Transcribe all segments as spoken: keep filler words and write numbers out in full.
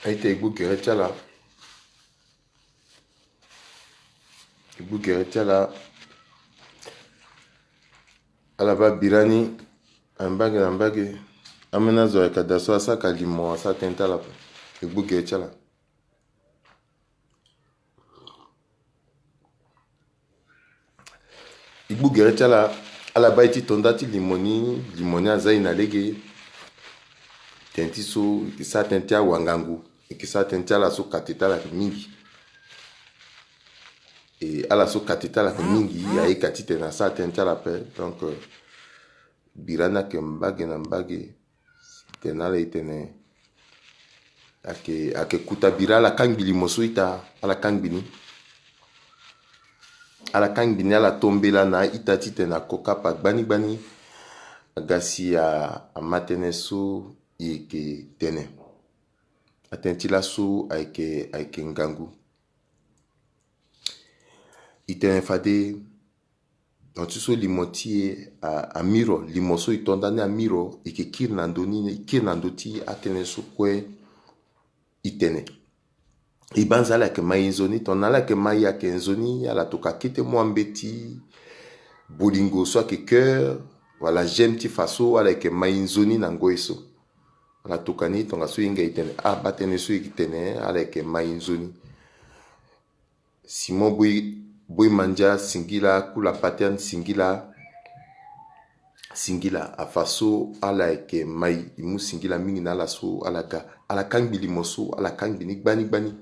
Aita e gbu gere ti ala. E gbu gere ti ala. Ala baa bira ni. Ambage na mbage. Ambeni azo ayeke daa so asara ka limo, asara tënë ti ala ape. E gbu gere ti ala. E gbu gere ti ala. Ala baa e ti to nda ti limo ni, limo ni aza e na lege. Tënë ti so e ke sara tënë ti awangangu, e ke sara tënë ti ala so kate ti ala ayeke mingi. E ala so kate ti ala ayeke mingi, ayeke titene asara tënë ti ala ape. Donc, euh, bira ni ayeke mbage na mbage. Tene ala e tene ayeke, ayeke kuta bira, ala kangbi limo so ita, ala kangbi ni. Ala kangbi ni, ala to mbela na a-ita titene ako kapa gbani gbani. Aga si a, ama tënë so e yeke tene. Atënë ti laso ayeke, ayeke ngangu. E tene fade, donc, ti so limo ti e a, amiro, limo so e to nda ni amiro, e yeke kiri na ndö ni, e kiri na ndö ti atënë so kue e tene. E banza ala yeke mai nzoni, tongana ala yeke mai ayeke nzoni, ala tokua kete mu ambeti bolingo so ayeke cœur, wala j'aime ti fa so ala yeke mai nzoni na ngoi so. Ala tokua ni tongaso e hinga e tene, ah, baa tënë so e yeke tene, ala yeke mai nzoni. Simon Boy, Boy Mandia singila, Kula Paterne singila, singila, afa so ala yeke mai, e mu singila mingi na ala so ala ga, ala kangbi limo so, ala kangbi ni gbani gbani.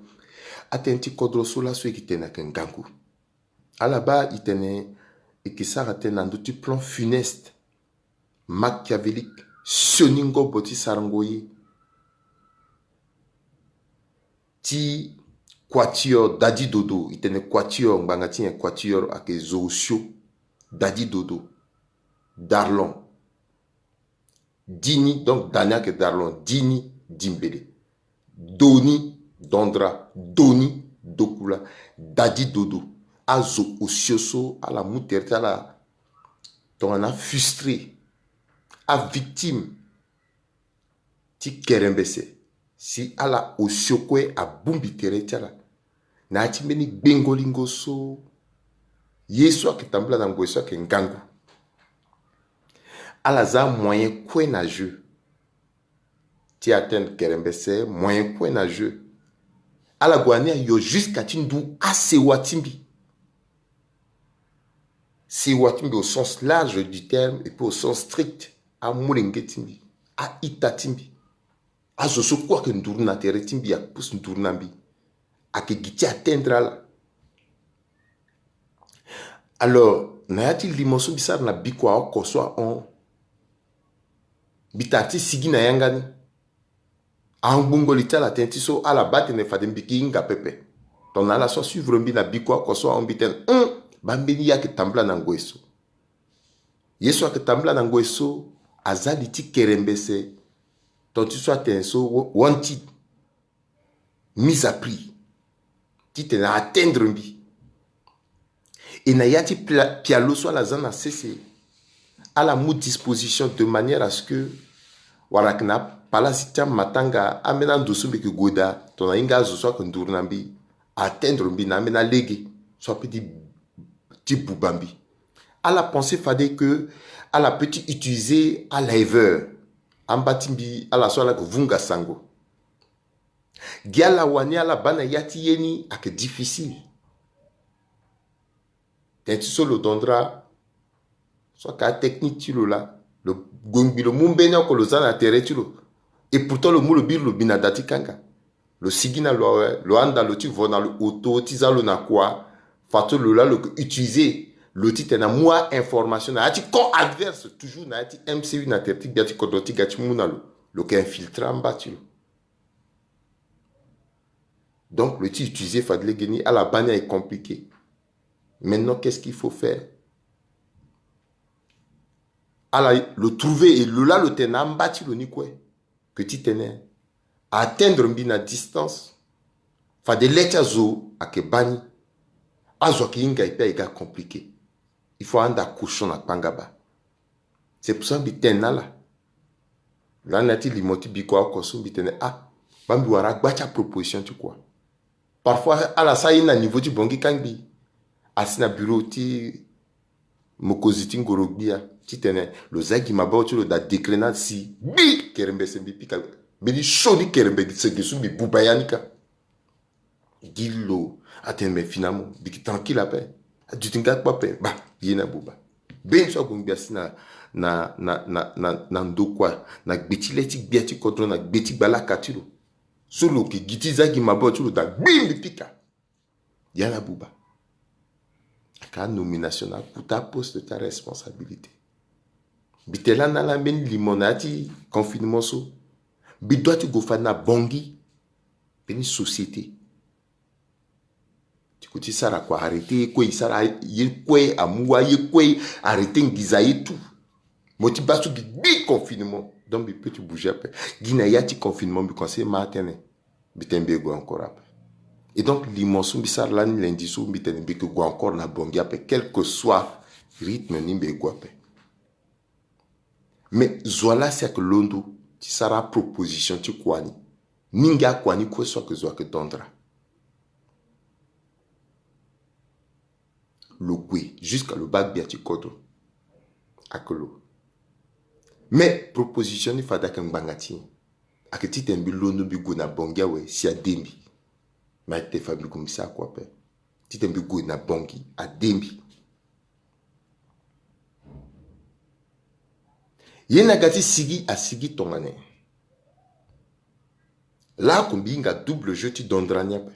Atënë ti kodro so laso e yeke tene ayeke ngangu. Ala baa e tene e yeke sara tënë na ndö ti plan funeste, machiavélique, sioni ngobo ti sarango ye. Ti quatuor Dadi Dodo, e tene quatuor, ngbanga ti nyen? Quatuor ayeke zo osio. Dadi Dodo, Darlon, Dini, donc Dani ayeke Darlon, Dini Dimbele, Doni Dondra, Doni Dokula, Dadi Dodo. Azo osio so ala mu tere ti ala tongana afrustré, avictime ti kerembese, si ala osio kue abongbi tere ti ala na ya ti mbeni gbengo lingo so ye so ayeke tambula na ngoi so ayeke ngangu. Ala za moyen kue na jeu ti atteindre kerembese, moyen kue na jeu. Ala gue na ni ayo jusqu'à ti ndu asewa ti mbi. Sewa ti mbi au sens large du terme et puis au sens strict. Amolenge ti mbi, a-ita ti mbi, azo so kue ayeke nduru na tere ti mbi, ayeke pusu nduru na mbi, ayeke gi ti atteindre ala. Alors, na ya ti limo so mbi sara na bikua oko so ahon, mbi tara ti sigi na yanga ni. Ahon gbungo li ti ala, tënë ti so ala baa tene fade mbi ke hinga pepe. Tongana ala so asuivre mbi na bikua oko so ahon, mbi tene, hum, baa mbeni ye ayeke tambula na ngoi so. Ye so ayeke tambula na ngoi so aza li ti kerembese. Tongana ti so atene so wa-, wanted, mise à prix, titene a-atteindre mbi. E na ya ti pla-, pialo so ala za na sese, ala mu disposition de manière à ce que wala ayeke na apalasi ti amatanga, ambeni ando so mbi yeke gue daa, tongana ahinga azo so ayeke nduru na mbi, a-atteindre mbi na ambeni alege so apeut ti, ti buba mbi. Ala pensé fade que ala peut ti utiliser alaveur, amba ti mbi, ala so ala yeke vunga sango. Gi ala wani ala baa na ya ti ye ni ayeke difficile. Tënë ti so lo dondra so ayeke atechnique ti lo laa, lo gongbi lo mu mbeni oko lo za na tere ti lo. Et pourtant lo mu lo biri lo bi na da ti kanga. Lo sigi na lo awe, lo anda lo ti vo na lo oto ti za lo na kua. Fato lo laa lo yeke utiliser lo titene amu a-information na ya ti camp adverse, toujours na ya ti M C U, na tere ti gbia ti kodro ti ga ti mu na lo. Lo yeke infiltrer amba ti lo. Donc lo ti utiliser fade legeni, ala baa ni aye compliqué. Maintenant, qu'est-ce qu'il faut faire? Ala lo trouver, et lo laa lo tene na amba ti lo ni kue, que titene a-atteindre mbi na distance, fade le ti azo ayeke baa ni. Azo ayeke hinga e pe aye ga compliqué. Il faut anda cochon na kpangaba. C'est pour ça mbi tene na ala. Lani na ya ti limo ti bikua oko so mbi tene, ah, Baa mbi wara agba ti aproposition ti kua. Parfois ala sara ye na niveau ti Bangui kangbi. Asi na bureau ti mokonzi ti ngoro-gbia titene lo za gi maboko ti lo daa décret ni asi gbi kerembese mbi pika. Mbeni sioni kerembese ge so mbi buba ya ni kâ. Gi lo atene me fina mo mbi yeke tranquille ape. Aduti nga kpâ ape baa ye ni abuba. Mbeni so ague ngbi asi na, na, na, na, na, na ndokua na gbe ti le ti gbia ti kodro na gbe ti gbalaka ti lo. So lo yeke gi ti za gi maboko ti lo daa gbi mbi pika. Ya ni abuba. Aka nomination na akuta aposte ti aresponsabilité. Mbi tene lani na ala mbeni limo na ya ti confinement so. Mbi doit ti gue fade na Bangui. Mbeni société ti ku ti sara kua arrêté ye kue e sara ye kue amu wa ye kue arrêté nginza ye tout. Mo ti baa so gi gbi confinement. Donc mbi peut ti bouger ape. Gi na ya ti confinement mbi conseiller ma atene. Mbi tene mbi ye gue encore ape. Et donc limo so mbi sara lani lundi so mbi tene mbi yeke gue encore na Bangui ape quel que soit rythme ni mbi ye gue ape. Mais zo ala si ayeke londo ti sara aproposition ti kua ni. Ni ngia kua ni kue so ayeke zo ayeke dandra. Lo gue jusqu'à lo baa gbia ti kodro. Ayeke lo. Mais proposition ni fade ayeke ngbanga ti nyen? Ayeke titene mbi londo mbi gue na Bangui awe si ade mbi. Mais ayeke te fade mbi gue mbi sara kua ape. Titene mbi gue na Bangui ade mbi. Ye ni aga ti sigi asigi tongana nyen? Laku mbi hinga double jeu ti dandra ni ape.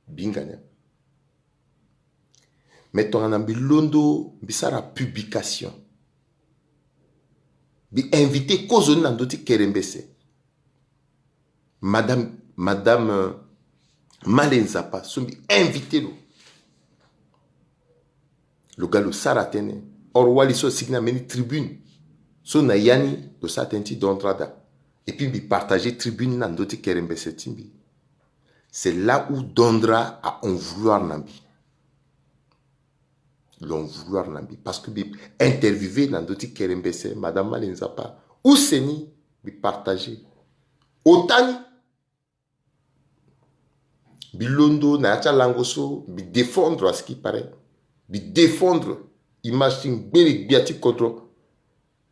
Mbi hinga ni ape. Mais tongana mbi londo mbi sara publication. Mbi invité kozo ni na ndö ti kerembese. Madame, madame euh, Male Nzapa so mbi invité lo. Lo ga lo sara tënë. Or wali so asigi na mbeni tribune. So na ya ni lo sara tënë ti dandra daa. Et puis mbi partager tribune na ndö ti kerembese ti mbi. C'est là où dandra a en vouloir na mbi. Lo en vouloir na mbi parce que mbi interviewé na ndö ti kerembese madame Male Nzapa. Use ni mbi partager. Ota ni mbi londo na ya ti alango so mbi défendre à ce qui paraît. Mbi défendre image ti ngbele gbia ti kodro.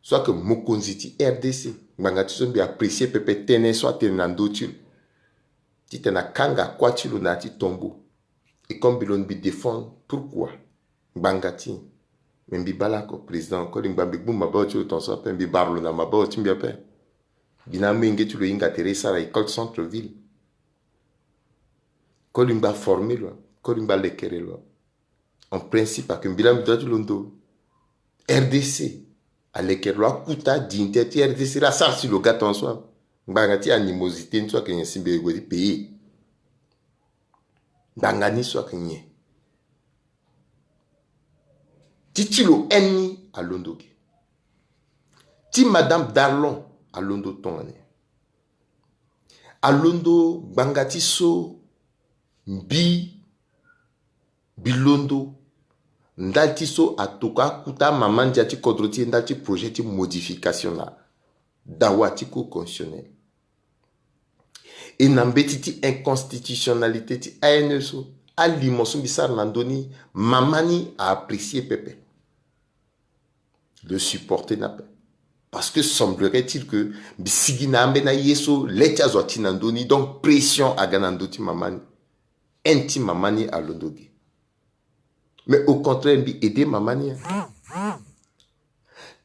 So ayeke mokonzi ti R D C. Ngbanga ti so mbi apprécier pepe tënë so atene na ndö ti lo. Titene akanga kuâ ti lo na ya ti tombeau. Et comme mbi londo mbi défendre pourquoi? Ngbanga ti nyen? Mais mbi baa lako président kolingba mbi gbu maboko ti lo tongaso ape mbi bara lo na maboko ti mbi ape. Mbi na amolenge ti lo e hinga tere e sara école centre ville. Kolingba former lo. Kolingba lekere lo. En principe ayeke mbi laa mbi doit ti londo. R D C alekere lo akuta dignitaire ti R D C laa asara si lo ga tongaso. Ngbanga ti animosité ni so ayeke nyen si mbi yeke gue ti pays? Ngbanga ni so ayeke nyen? Ti ti lo haine ni alondo ge. Ti madame Darlon alondo tongana nyen? Alondo ngbanga ti so mbi mbi londo ndali ti so atokua akuta amama ndia ti kodro ti e ndali ti projet ti modification na dawa ti Cour constitutionnelle. E na mbeti ti inconstitutionnalité ti A N E so alimo so mbi sara na ndö ni mama ni a apprécier pepe. Le supporter ni ape. Parce que semblerait-il que mbi sigi na ambeni aye so le ti azo ati na ndö ni donc pression aga na ndö ti mama ni. Haine ti mama ni alondo ge. Mais au contraire mbi aider mama ni.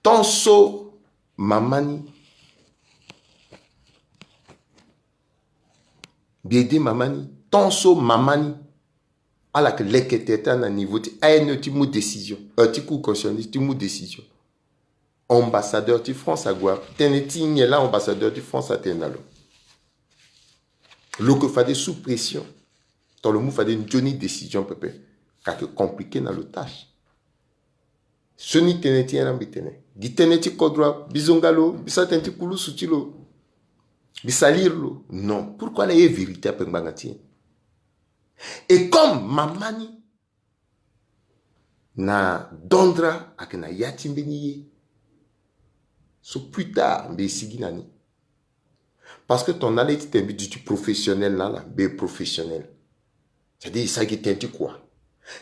Tant so mama ni mbi aider mama ni tant so mama ni ala yeke leke tere ti ala na niveau ti A N E ti mu décision, euh, ti Cour constitutionnelle ti mu décision. Ambassadeur ti France ague ape. Tënë ti nyen laa ambassadeur ti France atene na lo? Lo yeke fade sous pression. Tongana lo mu fade nzoni décision pepe, ka yeke compliqué na lo tâche. Sioni tënë ti nyen laa mbi tene? Gi tënë ti kodro, mbi zonga lo, mbi sara tënë ti kulusu ti lo, mbi salir lo? Non. Pourquoi? Na ye vérité ape ngbanga ti nyen? Et comme mama ni na dandra ayeke na ya ti mbeni ye so plus tard mbi e sigi na ni. Parce que tongana ala ye ti tene mbi duti professionnel na ala, mbi professionnel. C'est-à-dire e sara gi tënë ti kua.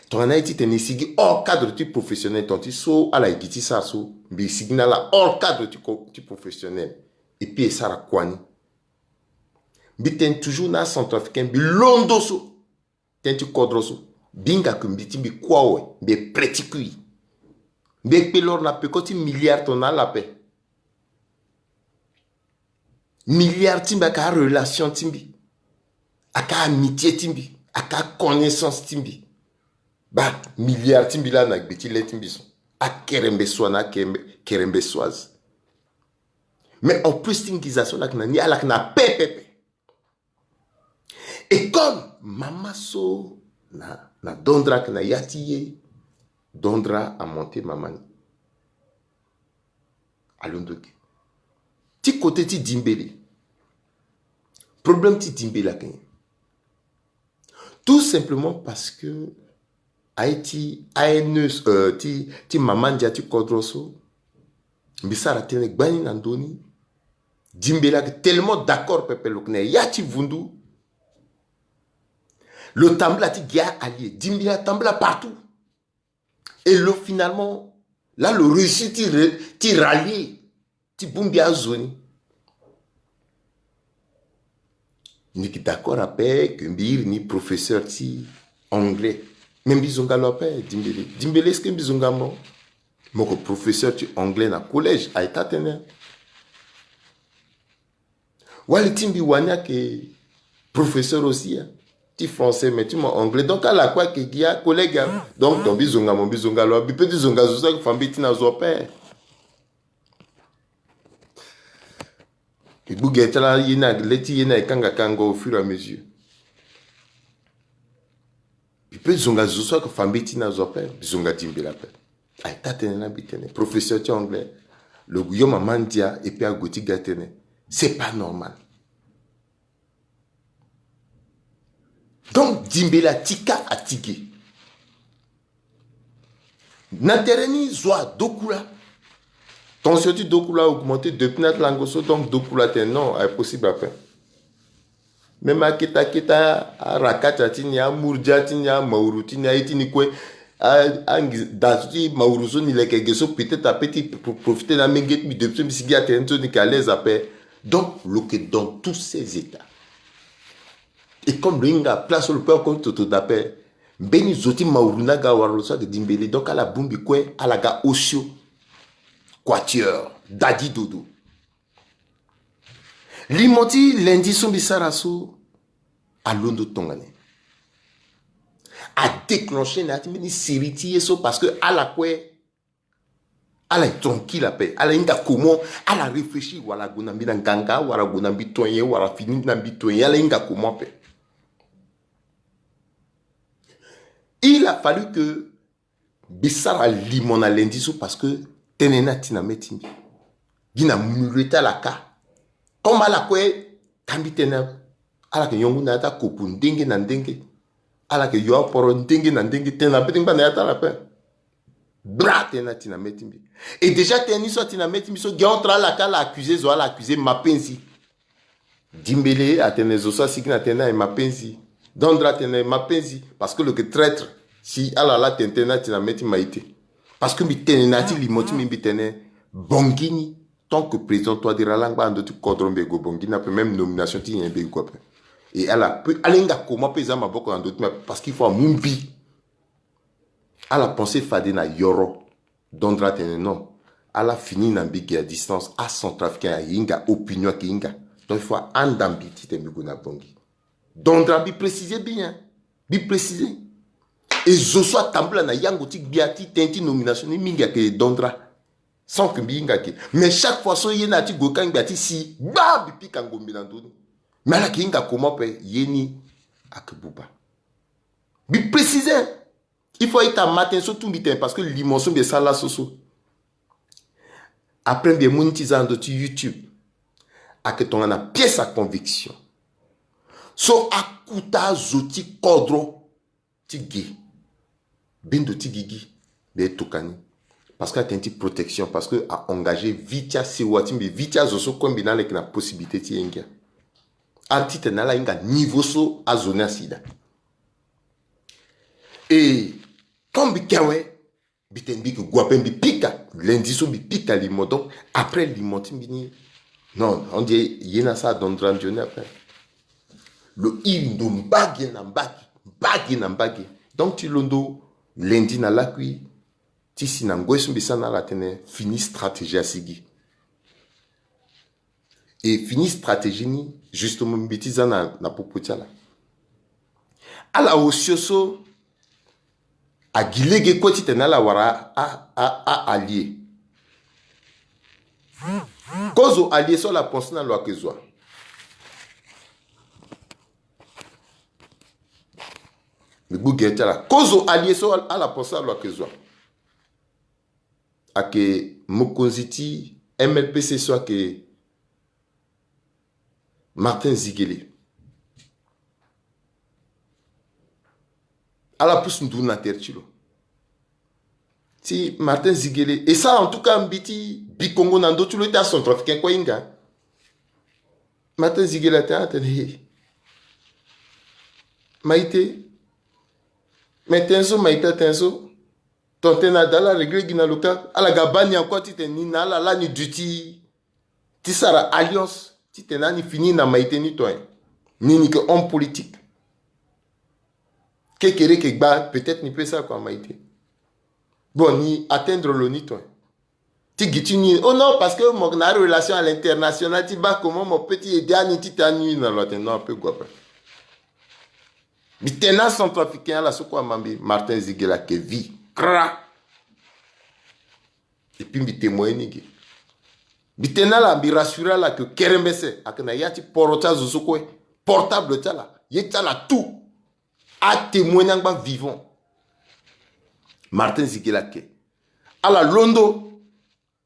Tongana e ye ti tene e sigi hors cadre ti professionnel, tongana ti so ala ye gi ti sara so, mbi sigi na ala hors cadre ti ko- ti professionnel. Et puis e sara kua ni. Mbi tene toujours na acentrafricain, mbi londo so. Tënë ti kodro so, mbi hinga ke mbi ti mbi kue awe, mbi prêt ti kui. Mbi kpe loro na peko ti milliard tongana ala ape. Milliard ti mbi ayeke arelation ti mbi, ayeke amitié ti mbi, ayeke aconnaissance ti mbi. Baa, milliard ti mbi laa na gbe ti le ti mbi so, akerembe soi na akerembe, kerembe soise. Mais en plus ti nginza so ala yeke na ni, ala yeke na pepepe. Et comme mama so na, na Dondra ayeke na ya ti ye, Dondra amonté mama ni. Alondo ge. Ti côté ti Dimbele. Problème ti Dimbele ayeke nyen? Tout simplement parce que aye ti, aye ne, euh, ti, ti mama ndia ti kodro so, mbi sara tënë gbani na ndö ni. Dimbele ayeke tellement d'accord pepe, lo yeke na ya ti vundu. Lo tambula ti ge allié. Dimbele atambula partout. Et lo finalement, là lo réussi ti re- ti rallier, ti bongbi azo ni. Mbi yeke d'accord ape ke mbi iri ni professeur ti anglais. Mais mbi zonga lo ape, Dimbele. Dimbele, est-ce que mbi zonga mo? Mo yeke professeur ti anglais na collège, aye taa tënë. Wali ti mbi wani ayeke professeur aussi, hein, ti français, mais ti mo anglais. Donc ala kue ayeke gi acollègue, hein. Donc, donc mbi zonga mo, mbi zonga lo, mbi peut ti zonga zo so ayeke fa mbeti na zo ape. E gbu ge ti ala ye ni, le ti ye ni ayeke kanga kanga au fur et à mesure. Mbi peut zonga zo so ayeke fa mbeti na zo ape, mbi zonga Dimbele ape. Aye taa tënë na mbi tene, professeur ti anglais, lo yo mama ndia et puis ague ti ga tënë. C'est pas normal. Donc Dimbele atika ati ge. Na tere ni zo adoku laa. Tension ti doku laa augmenté depuis na ti lango so, donc doku laa atene non, aye possible ape. Même aketa keta, arakata ti ni, amurdia ti ni, amauru ti ni, aye ti ni kue, a- angi- da ti mauru so ni leke ge so, peut-être ape ti pro- profiter na amenge ti mbi depuis so mbi sigi atene so ni yeke à l'aise ape. Donc lo yeke dans tous ces états. Et comme lo hinga place so lo peut encore toto dape, mbeni zo ti mauru ni aga wara lo so ayeke Dimbele. Donc ala bongbi kue, ala ga osio. Quatuor, Daddy Dodo. Limo ti lundi so mbi sara so, alondo tongana ni. Adéclenché na ya ti mbeni série ti ye so, parce que ala kue ala ye tranquille ape, ala hinga comment, ala réfléchir, wala ague na mbi na nganga, wala ague na mbi to nyen, wala afini na mbi to nyen, ala hinga comment ape. Il a fallu que mbi sara limo na lundi so, parce que tënë ni ati na mê ti mbi. Gi na milieu ti ala kâ. Comme ala kue ka mbi tënë, ala yeke nyongu na ya ti akopo ndenge na ndenge. Ala yeke yo aporo ndenge na ndenge, tënë na be ti ngba na ya ti ala ape. Bra, tënë ni ati na mê ti mbi. Et déjà tënë ni so ati na mê ti mbi so, gi entre ala kâ, ala accusé zo, ala accusé mapenzi. Dimbele atene zo so asigi na tënë ni aye mapenzi. Dondra atene mapenzi. Parce que lo yeke traître. Si ala laa tene tënë ni ati na mê ti mbi aye te. Parce que mbi tene na ya ti limo ti mbi, mbi tene Bangui ni, tant que président Touadéra alaa angba na ndö ti kodro, mbi gue Bangui ni ape, même nomination ti nyen mbi gue ape. Et ala peut, ala hinga comment peut e za maboko na ndö ti mbi ape, parce qu'il faut amu mbi. Ala pensé fade na yoro. Dondra atene non. Ala fini na mbi ge à distance, acentrafricain ahinga, opinion ayeke hinga. Donc il faut ahanda mbi titene mbi gue na Bangui. Dondra, mbi précisé bien. Mbi précisé. E zo so atambula na yango ti gbia ti tënë ti nomination ni mingi ayeke Dondra. Sans que mbi hinga ge. Mais chaque fois so ye ni ati gue kangbi ati si, gbaa, mbi pika ngombe na ndö ni. Mais ala yeke hinga comment ape, ye ni ayeke buba. Mbi précisé. Il faut aita matin so tout mbi tene, parce que limo so mbi sara laso so. Après mbi mu ni ti za na ndö ti YouTube. Ayeke tongana pièce à conviction. So akuta azo ti kodro ti ge, bendo ti gigi, mbi tokua ni. Parce que atene ti protection, parce que a engagé vie ti asewa ti mbi, vie ti azo so kue mbi na ala yeke na possibilité ti ye ngia. Ati tene ala hinga niveau so azo ni asi daa. E, comme mbi ke awe, mbi tene mbi ke gue ape, mbi pika. Lundi so mbi pika limo. Donc après limo ti mbi ni, non, on dirait ye na sa dondra ndio ni après. Lo iri ndo mbage na mbage, mbage na mbage. Donc ti londo lundi na lakui, ti si na ngoi so mbi sara na ala tene fini stratégie asigi. E fini stratégie ni, justement, mbi ti za na, na popo ti ala. Ala osio so agi lege kue titene ala wara a, a, a allié. Kozo allié so ala pense na lo ayeke zo wa? Mbi gbu gere ti ala. Kozo allié so ala pense na lo ayeke zo wa? Ayeke mokonzi ti M L P C so ayeke Martin Zigele. Ala pusu nduru na tere ti lo. Si Martin Zigele, e sara en tout cas mbi ti bikongo na ndö ti lo ti acentrafricain kue ahinga. Martin Zigele atene, atene, he, Maïté, me tënë so Maïté atene so, ton tënë na da ala réglé gi na lo kâ. Ala ga baa ni encore titene ni na ala lani duti ti sara alliance titene ani fini na Maïté ni, ton. Ni, ni yeke homme politique. Kekereke gba, peut-être ni peut sara kua Maïté. Bon, ni atteindre lo ni, ton. Ti gi ti ni, oh non, parce que mo yeke na arelation à l'international ti baa comment mo peut ti aider ani titene ani na lo atene non, ape gue ape. Mbi tene na acentrafricain, ala so kue ama mbi, Martin Zigele ayeke vie. Kra. Et puis mbi témoigné ni ge. Mbi tene na ala, mbi rassuré ala que kerembese ayeke na ya ti poro ti azo so kue. Portable ti ala, ye ti ala tout. Atémoin ni angba vivant. Martin Zigele ayeke. Ala londo,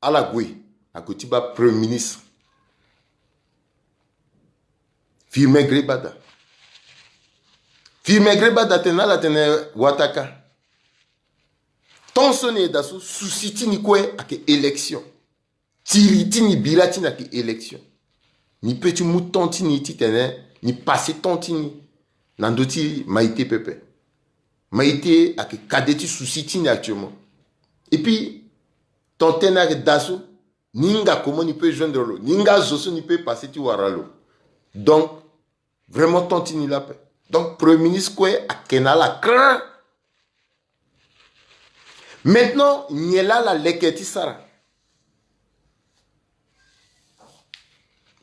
ala gue, ague ti baa premier ministre. Firmin Grébada. Firmin Grébada atene na ala tene, wataka. Temps so ni e daa so, souci ti ni kue ayeke élection. Tiri ti ni, bira ti ni ayeke élection. Ni peut ti mu temps ti ni titene ni passé temps ti ni na ndö ti Maïté pepe. Maïté ayeke cadet ti souci ti ni actuellement. Et puis ton tënë ayeke daa so, ni hinga comment ni peut joindre lo, ni hinga zo so ni peut passé ti wara lo. Donc vraiment temps ti ni laa ape. Donc premier ministre kue ayeke na ala craint. Maintenant nyen laa ala leke ti sara?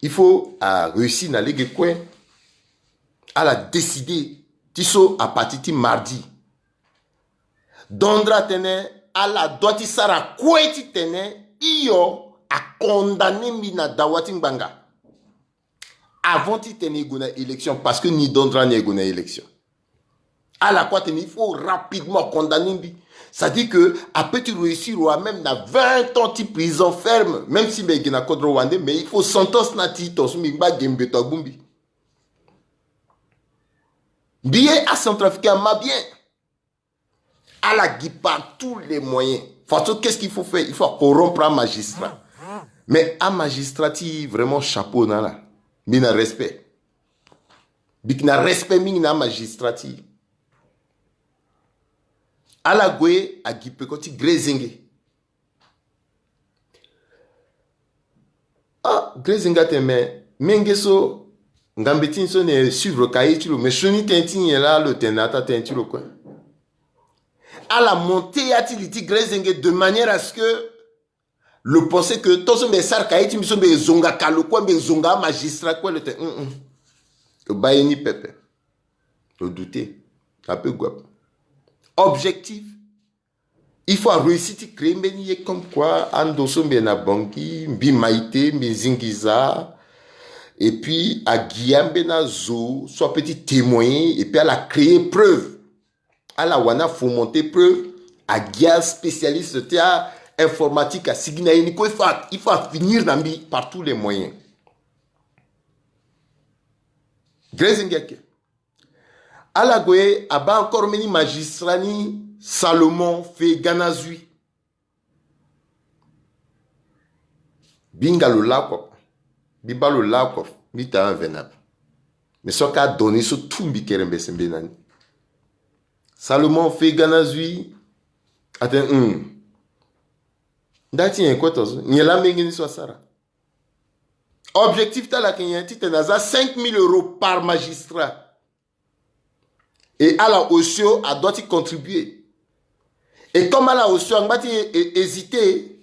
Il faut aréussi na lege kue. Ala décidé ti so à partir ti mardi. Dondra atene ala doit ti sara kue titene hio acondamné mbi na dawa ti ngbanga. Avant titene e gue na élection, parce que ni dondra ni e gue na élection. Ala kue atene il faut rapidement acondamné mbi. C'est-à-dire que apeut ti réussir wa même na vingt ans ti prison ferme, même si mbi e gi na kodro wande, mais il faut sentence ni ati tongaso mbi ngba ge mbeto agbu mbi. Mbi ye acentrafricain ama bien. Ala gi par tous les moyens. Façon, qu'est-ce qu'il faut faire? Il faut corrompre un magistrat. Mais un magistrat ti vraiment chapeau na ala. Mbi na respect. Mbi na respect mingi na magistrat ti. Ala gue agi peko ti Grezenge. Ah, Grezenge atene me, menge so, ngambe ti ni so ni e suivre ka ye ti lo, me sioni tënë ti nyen laa lo tene na ata tënë ti lo kue. Ala monté ya ti li ti Grezenge de manière à ce que lo pensé que tant so mbi e sara ka ye ti mbi so mbi e zonga ka lo kue, mbi e zonga amagistrat kue, lo tene hum hum. Lo baa ye ni pepe. Lo douté. Ape gue ape. Objectif, il faut aréussi ti créer mbeni ye comme quoi ando so mbi na Bangui, mbi Maïté, mbi Zingiza. Et puis agia mbeni azo so apeut ti témoigner, et puis ala créer preuve. Ala wani afomenté preuve. Agia spécialiste ti a informatique asigi na ye ni kue. Il faut, il faut afinir na mbi par tous les moyens. Grezenge ake. Ala gue abaa encore mbeni magistrat ni, Salomon Feganazui. Mbi hinga lo laa kua. Mbi baa lo laa kua. Mbi tara mvene ape. Mais so ake adonné so tout mbi kere mbese mbe na ni. Salomon afe ga na zui. Atene, hmm. Nda ti nyen kue tongaso, nyen laa mbenge ni so asara? Objectif ti ala ayeke nyen? Titene aza cinq mille euros par magistrat. Et ala osio adoit ti contribuer. Et comme ala osio angba ti hésiter,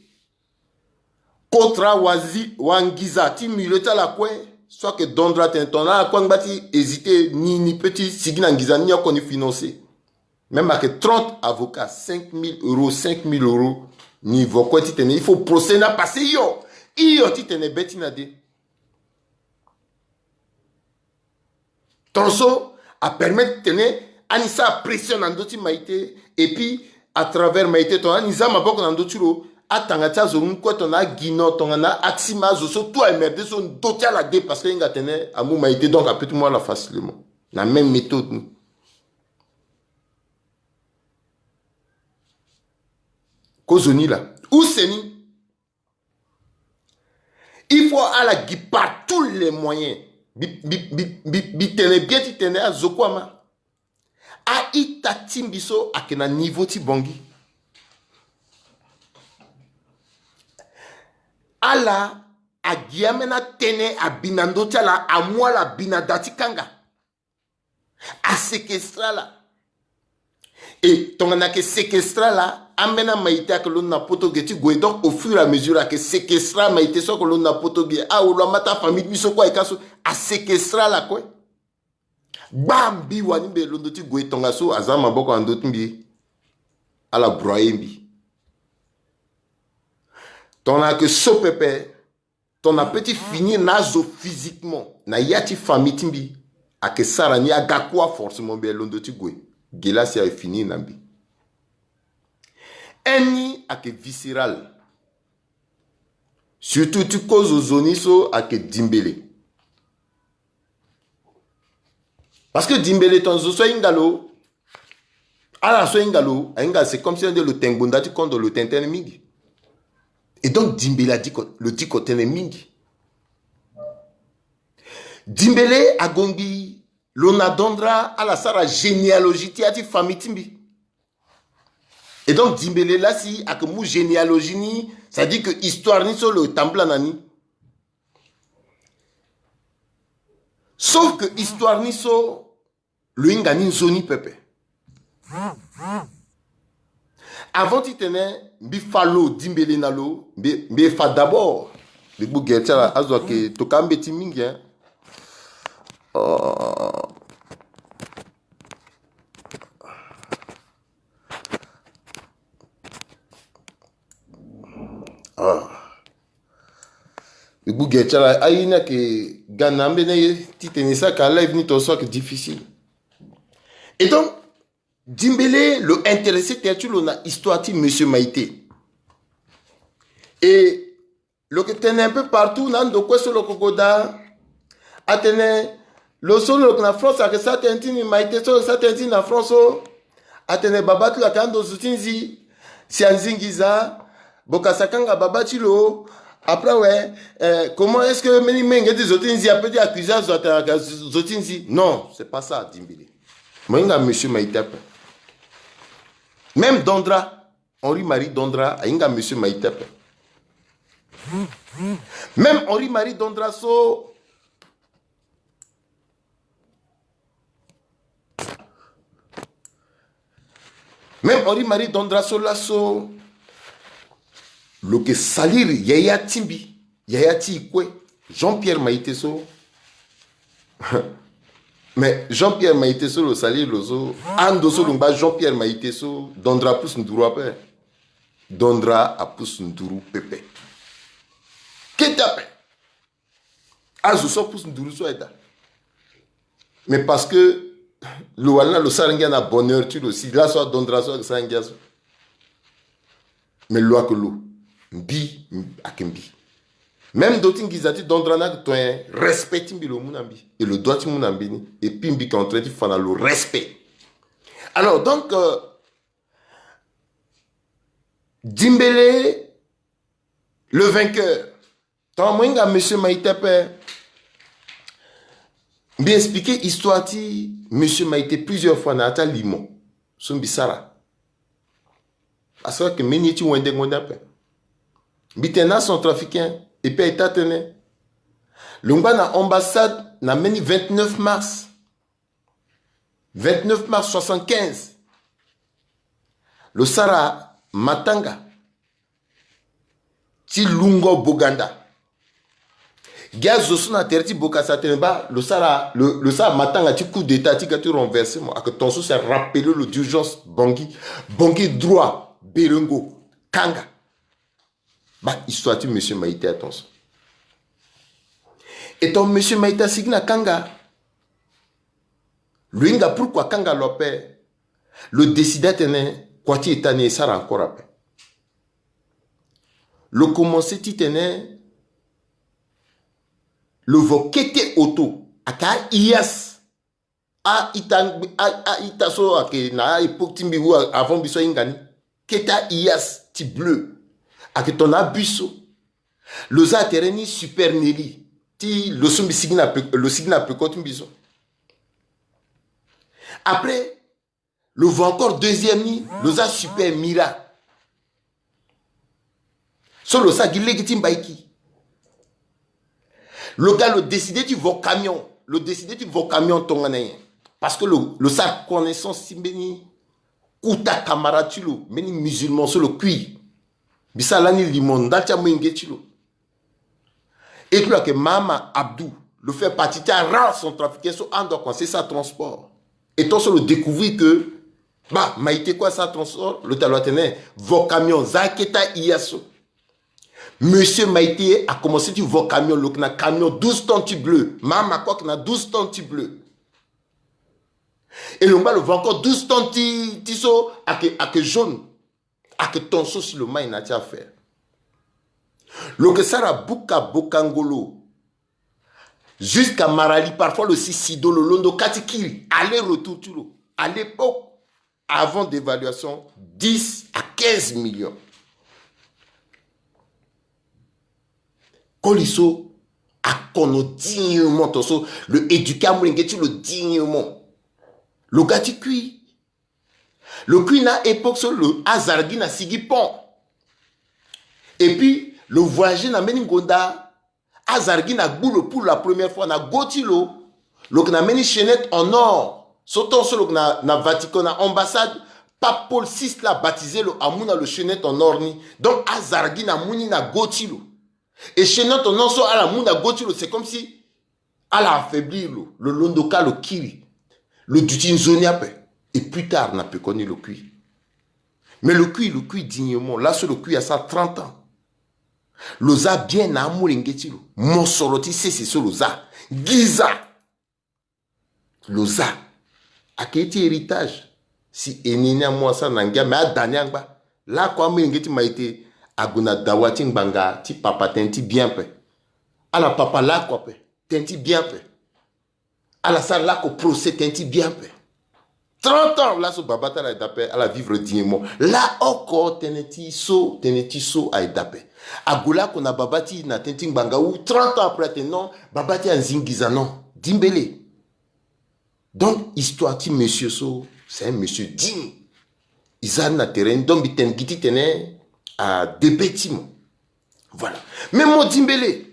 kotara wazi wangiza ti milieu ti ala kue, so ayeke dondra tene tongana ala kue angba ti hésiter, ni ni peut ti sigi na ngiza ni, ni oko ni financer. Même ayeke trente avocats, cinq mille euros, cinq mille euros, ni vo kue titene il faut procès ni apasser hio, hio titene be ti na de. Tongaso apermettre tene ani sara pression na ndö ti Maïté, et puis à travers Maïté tongana ani za maboko na ndö ti lo, atanga ti azo mu kue tongana aguinant, tongana axima, azo so tout aemmerde so ndö ti ala de, parce que ahinga tene amu Maïté, donc apeut ti mu ala facilement na même méthode ni. Kozoni laa, use ni. Il faut ala gi par tous les moyens. Mbi, mbi, mbi, mbi, mbi tene bien titene azo kue ama, a-ita ti mbi so ayeke na niveau ti Bangui. Ala agi ambeni atënë abi na ndö ti ala, amu ala abi na da ti kanga. Aséquestre ala. Et tongana ayeke séquestre ala, ambeni aMaïté ayeke londo na poto ge ti gue. Donc au fur et à mesure ayeke séquestre aMaïté so ayeke londo na poto ge. Aolo, ama ti afamille ti mbi so kue ayeke aso, aséquestre ala kue. Gbaa mbi wani mbi londo ti gue tongaso aza maboko na ndö ti mbi. Ala broyer mbi. Tongana ayeke so pepe, tongana apeut ti finir na azo physiquement na ya ti famille ti mbi, ayeke sara ni aga kua forcément mbi londo ti gue. Ge laa si aye finir na mbi. Un ni ayeke viscéral. Surtout ti kozo zo ni so ayeke dimbele. Parce que dimbele tongaso so ahinga lo, ala so ahinga lo, ahinga c'est comme si ande lo tene ngbonda ti kondo, lo tene tënë mingi. Et donc dimbele adiko, lo diko tënë mingi. Dimbele agongbi lo na dondra ala sara généalogie ti ya ti famille ti mbi. Et donc dimbele laa si ayeke mu généalogie ni, c'est-à-dire que histoire ni so lo tambula na ni. Sauf que histoire ni so lo hinga ni nzoni pepe. Avant titene mbi fa lo dimbele na lo, mbi, mbi fa d'abord. Mbi gbu gere ti ala, azo ayeke toka mbeti mingi, hein. Oh. Ah. E gbu gere ti ala, aye ni ayeke ga na ambeni aye titene e sara ka live ni tongaso ayeke difficile. Et donc dimbele lo intéressé tere ti lo na histoire ti Monsieur Maïté. Et lo yeke tene un peu partout na ando kue so lo yeke gue daa. Atene lo so lo yeke na France ayeke sara tënë ti ni, Maïté so lo sara tënë ti ni na France so. Atene babâ ti lo ayeke ando zo ti nzi, si anzi nginza, bokasa akanga babâ ti lo. Après awe, eh, comment est-ce que mbeni menge ti zo ti nzi apeut ti accuser azo atene ayeke zo ti nzi? Non, c'est pas ça, dimbele. Mo hinga Monsieur Maïté ape. Même Dondra, Henri Marie Dondra ahinga Monsieur Maïté ape. Même Henri Marie Dondra so, même Henri Marie Dondra so laso, lo yeke salir yaya ti mbi, yaya ti e kue, Jean-Pierre Maïté so. Mais Jean-Pierre Maïté so lo salir lo so, ando so lo ngba Jean-Pierre Maïté so, Dondra apusu nduru ape. Dondra apusu nduru pepe. Kete ape. Azo so apusu nduru so aye daa. Mais parce que lo wali na lo sara ngia na bonheur ti lo, si laso aDondra so ayeke sara ngia so. Mais lo ayeke lo. Mbi, mbi ayeke mbi. Même ndo ti nginza ti Dondra ni ayeke to nyen, respect ti mbi lo mu na mbi. Et lo doit ti mu na mbi ni. Et puis mbi yeke en train ti fa na lo respect. Alors donc, euh, dimbele le vainqueur. Tongana mo hinga Monsieur Maïté ape, Mbi expliquer histoire ti Monsieur Maïté plusieurs fois na ya ti alimo so mbi sara. Asara ke mbeni ye ti wendengo ni ape. Mbi tene na Centrafricain, et puis aye taa tënë, lo ngba na ambassade na mbeni vingt-neuf mars. Vingt-neuf mars soixante-quinze, lo sara matanga ti Lungo Boganda. Gi azo so na tere ti Bokassa atene baa, lo sara, lo, lo sara matanga ti coup d'état ti ga ti renversement. Ayeke ton so si arappele lo d'urgence Bangui. Bangui droit, berengo, kanga. Baa, histoire ti Monsieur Maïté aton so. Et ton Monsieur Maïté asigi na kanga. Lo hinga pourquoi akanga lo ape. Lo décide atene kua ti état ni e sara encore ape. Lo commencé titene lo vo kete auto, aka a-Hiace. A-ita, a, a-ita so ayeke na a-époque ti mbi ou avant mbi so ahinga ni. Kete a-Hiace ti bleu. Ayeke ton na abus so. Lo za tere ni Super Nelly. Ti lo so mbi sigi na pe-, lo sigi na peko ti mbi so. Après, lo vo encore deuxième ni, lo za Super Mira. So lo sara gi lege ti mbaiki. Lo ga lo décide ti vo camion. Lo décide ti vo camion tongana nyen? Parce que lo, lo sara connaissance ti mbeni kuta camarade ti lo, mbeni musulman so lo kui. Mbi sara lani limo ndali ti amolenge ti lo. Et puis lo ayeke Mahama Abdou, lo fait partie ti arare centrafricain so ando akomanse sara transport. Et ton so lo découvrir que, baa, Maïté kue asara transport, lo ta lo atene vo camion, za kete a-Hiace so. Monsieur Maïté akomanse ti vo camion, lo yeke na camion douze tonnes ti bleu. Mahama kue ayeke na douze tonnes ti bleu. Et lo ngba lo vo encore douze tonnes ti, ti so ayeke, ayeke jaune. Ayeke ton so si lo mai na ya ti affaire. Lo yeke sara buka Bokangolo jusqu'à Marali, parfois lo si Sido, lo londo ka ti kiri, aller-retour ti lo. À l'époque, avant dévaluation, dix à quinze millions. Koli so akono dignement, ton so lo éduquer amolenge ti lo dignement. Lo ga ti kui. Lo kui na époque so lo, azara gi na sigi pont. Et puis lo voyager na mbeni ngonda, azara gi na gbu lo pour la première fois na go ti lo. Lo yeke na mbeni chaînette en or so ton so lo yeke na, na Vatican, na ambassade, Pape Paul six la abaptiser lo, amu na lo chaînette en or ni. Donc azara gi na mu ni na go ti lo. Et chaînette en or so ala mu na go ti lo, c'est comme si ala affaiblir lo. Lo londo ka lo kiri. Lo duti nzoni ape. Et plus tard na pekoni lo kui. Mais lo kui, lo kui dignement. Laso lo kui asara trente ans. Lo za bien na amolenge ti lo. Mosoro ti sese so lo za. Nginza. Lo za. Ayeke ye ti héritage. Si e ni ni amu asara na ngia, mais ada ni angba. Lakue amolenge ti Maïté ague na dawa ti ngbanga ti papa tënë ti bien ape. Ala papa lakue ape, tënë ti bien ape. Ala sara lakue procès, tënë ti bien ape. Trente ans laso baba ti ala aye daa ape, ala vivre dignement. Laoko tënë ti so, tënë ti so aye daa ape. Ague lakue na baba ti e na tënë ti ngbanga ou trente ans après atene non, baba ti e anzi nginza non. Dimbele. Donc histoire ti monsieur so, c'est un monsieur digne. E za ni na tere ni, donc mbi tene gi titene adebe ti mo. Voilà. Mais mo dimbele.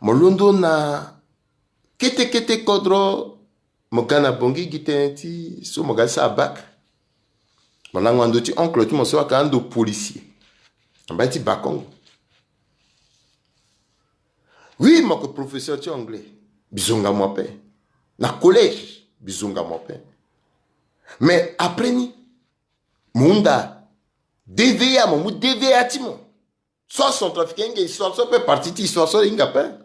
Mo londo na kete kete kodro, mo ga na Bangui gi tënë ti so mo ga ti sara bac. Mo lango na ndo ti oncle ti mo so ayeke ando policier na mbai ti Bakongo. Oui, mo yeke professeur ti anglais. Mbi zonga mo ape. Na collège, mbi zonga mo ape. Mais après ni, mo hunda D V A, mo mu D V A ti mo. So acentrafricain hinga histoire so ape, partie ti histoire so ahinga ape.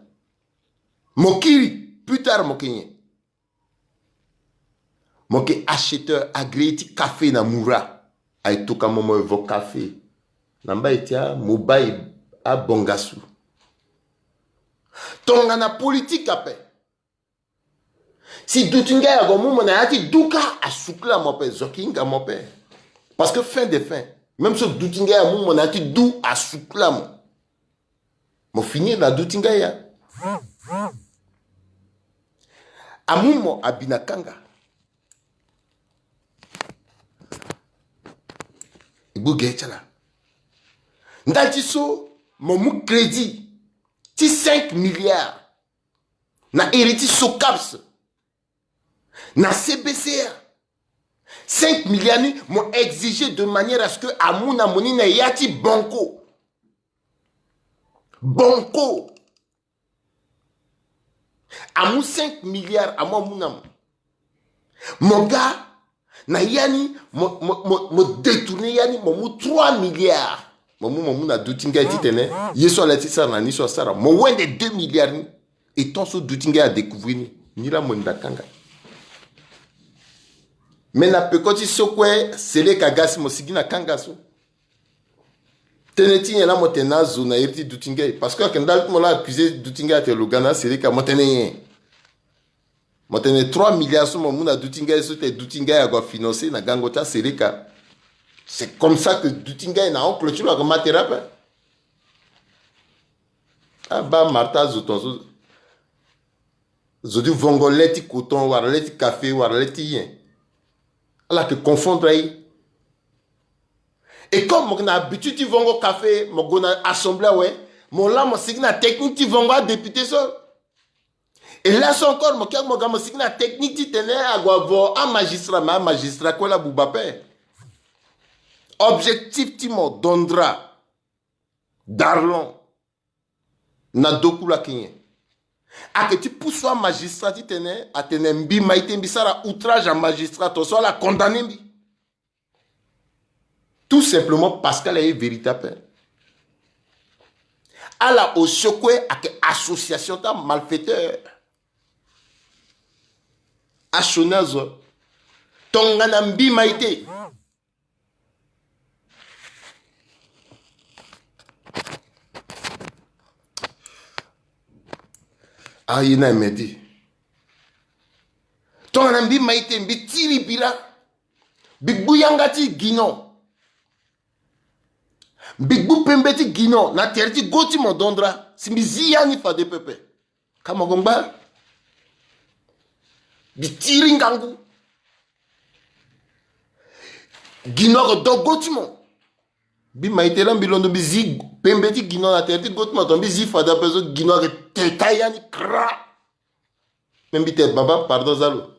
Mo kiri, plus tard mo yeke nyen? Mo yeke acheteur agréé ti café na Moura. Aye toka mo, mo vo café na mbai ti amobile abongasu. Tongana politique ape. Si duti nga ya gue amu mo na ya ti duka, asukula mo ape, zo ayeke hinga mo ape. Parce que fin de fin, même so duti nga ya amu mo na ya ti du, asukula mo. Mo finir na duti nga ya. Amu mo abi na kanga. E gbu ge ti ala. Ndali ti so mo mu crédit ti cinq milliards na iri ti Socaps, na C B C A. Cinq milliards ni mo exiger de manière à ce que amu na mo ni na ya ti banco. Banco. Amu cinq milliards, amu amu na mo. Mo ga na ya ni, mo, mo, mo, mo détourner ya ni, mo mu trois milliards. Mo mu, mo mu na duti ngai titene ye so ala ti sara na ni so asara. Mo wende deux milliards ni. E ton so duti ngai adécouvrir ni. Ni la mo nda kanga. Mais na peko ti so kue Seleka ga si mo sigi na kanga so. Tënë ti nyen la mo tene na azo na iri ti duti ngai? Parce que ayeke ndali ti mo la accusé duti ngai atene lo ga na aSeleka, mo tene nyen? Mo tene trois milliards so mo mu na duti ngai so tene duti ngai ague afinancer na gango ti aSeleka. C'est comme ça que duti ngai na oncle ti lo ayeke ma tere ape. Abaa Martha azo tongaso. Zo ti vongo le ti coton wala le ti café wala le ti nyen. Ala yeke confondre aye. Et comme mo yeke na habitude ti vongo café, mo gue na assemblée awe, mo la mo sigi na technique ti vongo adéputé so. Et laso encore mo ke mo ga mo sigi na technique titene ague avo amagistrat, mais amagistrat kue la abuba ape. Objectif ti mo, Dondra, Darlon, na doku la ayeke nyen? Ayeke ti pusu amagistrat titene atene mbi Maïté mbi sara outrage à magistrat, tongaso ala condamner mbi. Tout simplement parce que ala ye vérité ape. Ala osio kue ayeke association ti amalfaiteur. Asioni azo. Tongana mbi Maïté, aye na medi. Tongana mbi Maïté mbi tiri bira, mbi gbu yanga ti gino, mbi gbu pembe ti gino na tere ti go ti mo, Dondra, si mbi zi ya ni fade pepe. Ka mo gue ngba. Mbi tiri ngangu. Gino ayeke do go ti mo. Mbi Maïté la mbi londo mbi zi pembe ti gino na tere ti go ti mo, tongaso mbi zi fade ape so gino ayeke te ka ya ni kra. Me mbi tene baba pardon, za lo.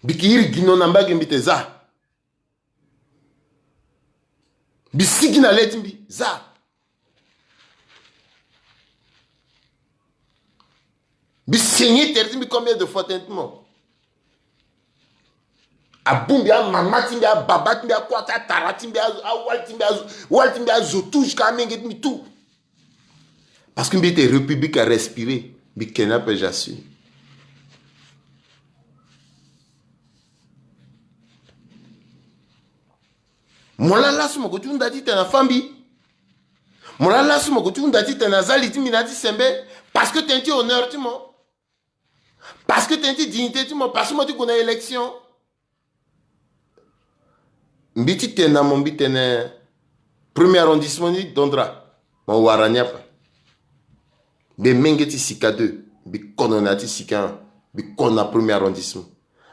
Mbi ke iri gino na mbage mbi tene za. Mbi sigi na le ti mbi za. Mbi saigner tere ti mbi combien de fois, tene ti mo. Abongbi amama ti mbi, ababa ti mbi, akua ti atara ti mbi, azo, awali ti mbi, azo, wali ti mbi, azo tout jusqu'à amenge ti mbi tout. Parce que mbi ete République a respirer, mbi ke ni ape, j'assume. Mo laa laso mo ko ti hunda titene afa mbi. Mo laa laso mo ko ti hunda titene aza li ti mbi na ya ti sembe. Parce que tënë ti honneur ti mo. Parce que tënë ti dignité ti mo, parce que mo ti gue na élection. Mbi ti tene na mo, mbi tene premier arrondissement ni, Dondra, mo wara ni ape. Mbi menge ti sika deux, mbi kono na ya ti sika un, mbi kono na premier arrondissement.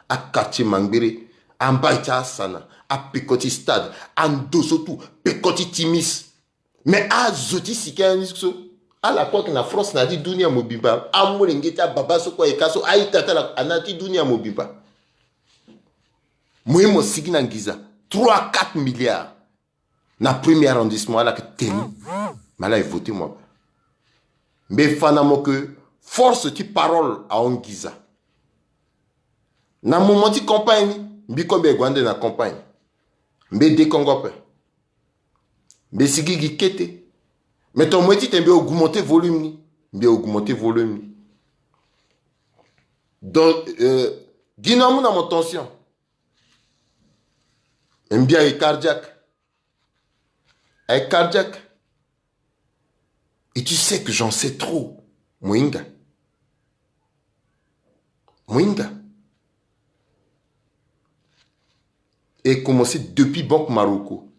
Aquartier Mangbere, ambai ti asana, apeko ti stade, ando so tout, peko ti timis. Mais azo ti sika ni so, ala kue ayeke na France na ya ti dunia mobimba. Amolenge ti ababa so kue ayeke ka so, a-ita ti ala na ya ti dunia mobimba. Mo ye mo sigi na nginza trois quatre milliards na premier arrondissement, ala yeke te ni. Mais ala ye voter mo ape. Mbi fa na mo ke force ti parole ahon nginza. Na moment ti campagne ni, mbi kue mbi ye gue ande na campagne. Mbi ye dekongo ape. Mbi sigi gi kete. Mais ton mo ye titene mbi augmenter volume ni. Mbi augmenter volume ni. Donc, euh, gi na amu na mo tension. Mais mbi aye cardiaque. Aye cardiaque. Et tu sais que j'en sais trop. Mo hinga. Mo hinga. E commencé depuis Banque Maroco.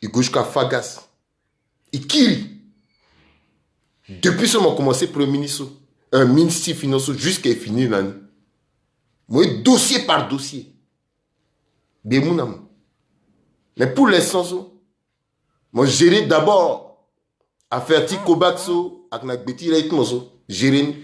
E gue jusqu'à Fagas. E kiri. Depuis so mo commencé premier ministre so, euh, ministre ti finance so, jusqu'à e fini na ni, mo ye dossier par dossier. Mbi mu na mo. Mais pour l'instant so, mo gérer d'abord affaire ti Covax so, ak na gbe ti ira ti mo so, gérer ni.